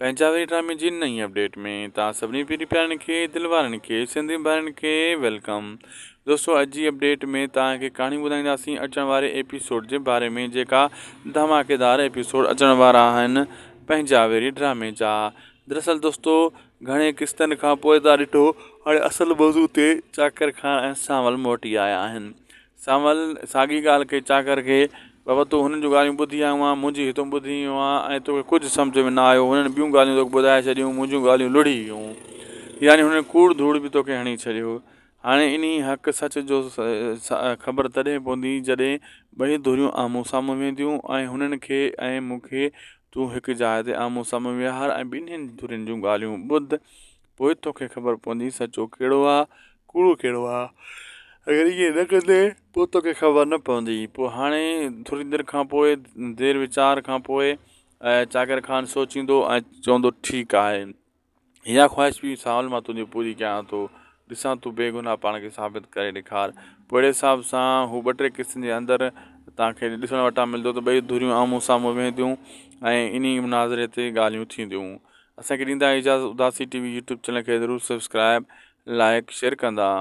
پنهنجا وري ڊرامي جي نئين اپڊيٽ ۾ توهان سڀني پيري پيارن کي دل وارن کي سنڌي ڀائرن کي welcome دوستو اڄ جي اپڊيٽ ۾ توهان کي ڪهاڻي ٻڌائينداسين اچڻ واري ايپيسوڊ جي باري ۾ جيڪا ڌماڪيدار ايپيسوڊ اچڻ وارا آهن پنهنجا ويري ڊرامي جا دراصل دوستو گهڻي قسطن کان پوء توهان ڏٺو هاڻي اصل موضوع تي چاڪر خان ۽ سانول موٽي آيا آهن سانول ساڳي ڳالهه ڪئي چاڪر کي، بابا تون هنن جون ڳالهيون ٻڌي آيو آن، منهنجي هتون ٻڌي ويو آن ۽ توکي ڪجهه سمجهه ۾ نه آيو، هنن ٻيون ڳالهيون توکي ٻڌائي ڇڏيون، منهنجون ڳالهيون لڙهي ويون. يعني هنن ڪوڙ ڌوڙ به توکي هڻي ڇڏيو. هاڻي انهي حق سچ جو خبر تڏهن پوندي جڏهن ٻئي ڌريون آمهون سامهون ويهنديون ۽ هنن کي ۽ مون کي تون هڪ جاء تي آمهون سامهون ويهار ۽ ٻنهين ڌرين جون ڳالهيون ٻڌ پوء توکي خبر پوندي سچو ڪهڙو آ ڪوڙو ڪهڙو آ. اگر ائين نه ڪندين پوء توکي خبر نه پوندي. پوء هاڻي ٿوري دير کان پوء دير ويچار کان پوء چاڪر خان سوچيندو ۽ چوندو ٺيڪ آهي اها خواهش به سانول مان تنهنجي پوري ڪيان ٿو ڏسان تون بيگناهه پاڻ کي ثابت ڪري ڏيکار. پوء اهڙي حساب سان هو ٻه ٽي قسطن جي اندر توهان کي ڏسڻ وٽان ملندو ته ٻئي ڌريون آمهون سامهون ويهنديون ۽ انهي مناظري تي ڳالهيون ٿينديون. اسان کي ڏيندا اجازت Udasi T V YouTube channel کي ضرور سبسڪرائب لائيڪ شيئر ڪندا.